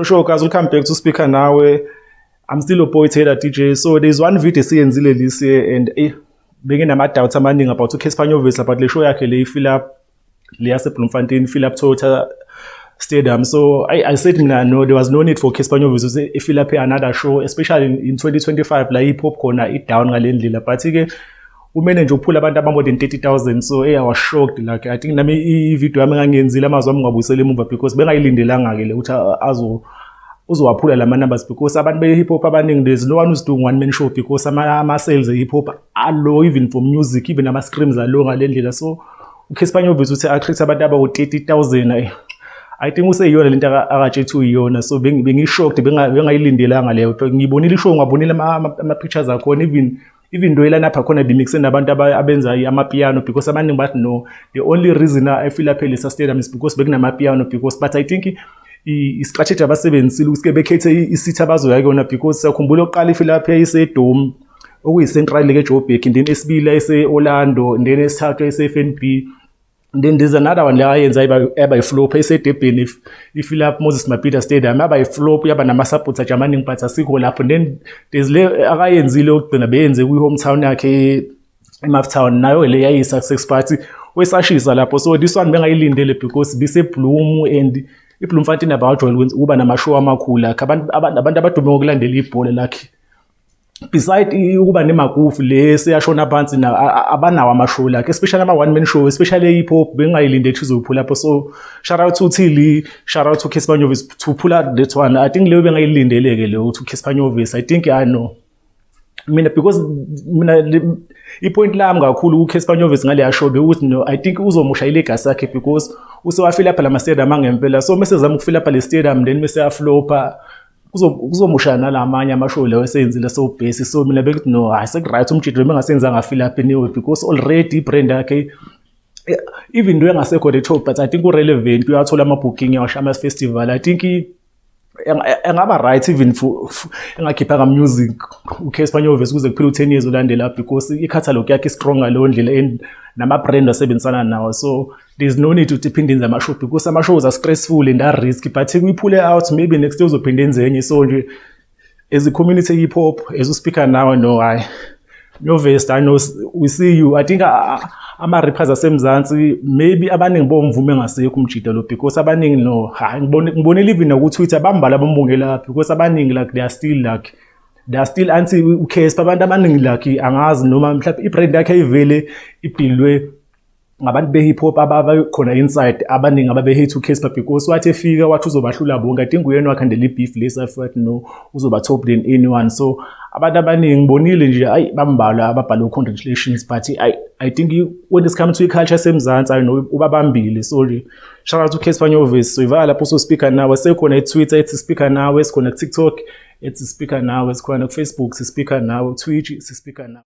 Sure, guys, welcome back to Speaker Nawe. I'm still your boy Taylor DJ. So there's one video esiyenzile this year and benginama doubts amaningi about uCassper Nyovest, about le show yakhe le fill up le yase Bloemfontein, fill up Toyota Stadium. So I said mina no, there was no need for Cassper Nyovest to fill up another show, especially in 2025 la hip hop khona i down ngale ndlela. But ke umene nje uphula abantu aba more than 30,000, so I was shocked. Like, I think nami i-video yami engangiyenzile, amazwi ami ngwabuyisela emuva because bengayilindelanga ke le ukuthi azo uzowaphula lama numbers, because abantu be-hip hop abaningi, there's no one who's doing one man show because ama sales e-hip hop alow, even for music, even ama-streams alow ngale ndlela. So uCassper Nyovest uthi attract abantu abawu-30,000, I think useyiyona lento akatshethi uyiyona. So bengi-shocked, bengayilindelanga leyo. Ngibonile ishow, ngabonile ama-pictures akhona, even though i-line up akhona bimixe nabantu abenza amapiano, because abaningi bathi no, the only reason efila phela lesa stadium is because bekunamapiano, because, but I think i-strategy abasebenzisile ukuthi ke bekhethe i-city abazoya kuyona, because siyakhumbula oqala ifila phela iseDome, okuyi-central ke Joburg, and then esibili ese-Orlando, and then esithathu ese-FNB, and then there's another one la ayenza yaba i-flop eseDurban, i-fill up Moses Mabhida Stadium, yaba i-flop, yaba nama-supporter amaningi, but asikho lapho. And then there's le akayenzile yokugcina, beyenze kwi-hometown yakhe eMaftown, nayo le yayi-success, but wesashisa lapho. So this one bengayilindele because bise-Bloem, and iBloemfontein abajwayele ukuba nama-show amakhulu, like abantu abadume ngokulandela ibhola. Like, beside ukuba nemagufu le seyashona phansi, abanawo ama-show, like especially ama-one man show, especially hip hop, bengingayilinde ukuthi izophula lapho. So shout out to Tilly, shout out to Cassper Nyovest to pull out that one. I think leyo bengayilindele-ke leyo ukuthi uCassper Nyovest, I think, I know mina, because mina i-point lami kakhulu kuCassper Nyovest ngaleya show bekuthi no, I think uzomosha ilegacy yakhe because usewafila phela ama-stadium angempela. So mase zama ukufila pha le stadium, then mase yaflopa, kuzomusha nalamanye ama-show lawo esenzile. So base, so mina bekuthi no, hayi, seku-right umjito bengasenzanga fill up anyway, because already i-brand yakhe, even though engasekho the top, but I think u-relevant, uyathola ama-booking, uyawasha ama-festival. I think engaba right even for engakhiphanga music uCassper Nyovest kuze kuphele u-10 years olandela, because i-catalog yakhe i-strong ngaleyo ndlela and nama-brand asebenzisana nawo. So there's no need ukuthi iphinde yenze ama-show because ama-shows are stressful and are risky, but kuyiphule out, maybe next year uzophinde enze enye. So nje as a community hip hop, as uspeaker nawe, no, hayi, Nyovest, I know we see you. I think ama-rappers asemzansi maybe abaningi bomvume engasekho umjida lo, because abaningi no, hayi, ngibonile even naku-Twitter bambala abambongela, because abaningi like they are still anti uCassper. Abantu abaningi, like, angazi noma mhlawumbe i-brand yakhe ivele ibhilwe ngabantu be-hip hop abakhona inside, abaningi ababe-hate uCassper because wathi efika wathi uzobahlula bonke. I think uyena wakhandela i-beef lesi, wathi no, uzoba top than anyone. So abantu abaningi ngibonile nje, ayi, bambalwa ababhale congratulations, but I think when it's come to i-culture yasemzansi, I know ubabambile. So nje shout out to Cassper Nyovest. So ivala lapho. So Speaker Nawe, sekhona e-Twitter ethi Speaker Nawe, sikhona ku-TikTok ethi Speaker Nawe, sikhona ku-Facebook Speaker Nawe, Twitch Speaker Nawe.